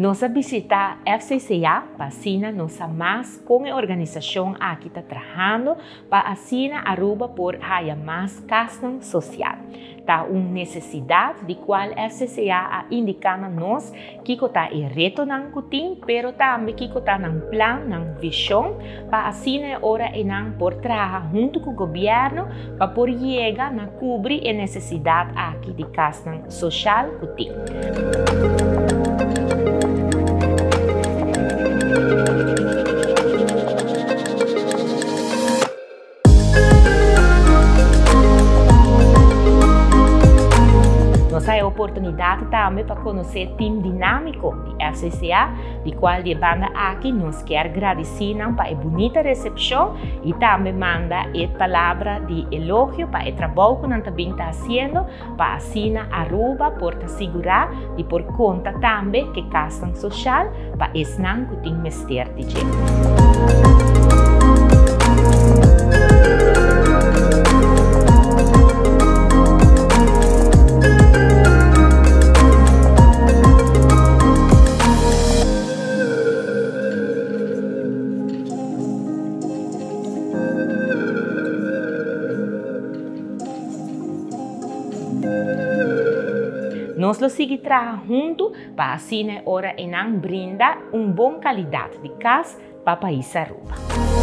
Nos a bishitá FCCA pa asina nos sa mas kon e organisashon aki ta trahando pa asina Aruba por haya mas kasnan sosial. Ta un nesesidat di kual FCCA a indiká na nos kiko ta e retonan ku tin pero tambe kiko ta nan plan, nan vishon pa asina e ora einan por traha huntu ku gobièrnu pa por yega na kubri e nesesidat aki di kasnan sosial ku tin. Nos a e oportunidat tambe pa konosé tim dinámiko di FCCA, di kual di e banda aki nos kier gradisí nan pa e bunita resepshon i tambe manda e palabra di elogio pa e trabou ku nan ta bin ta hasiendo pa asina Aruba por ta sigurá di por konta tambe ku e kasnan soshal pa esnan ku tin mester di dje. Nos lo sigui traha huntu pa asina e ora einan brinda un bon kalidat di kas pa pais Aruba.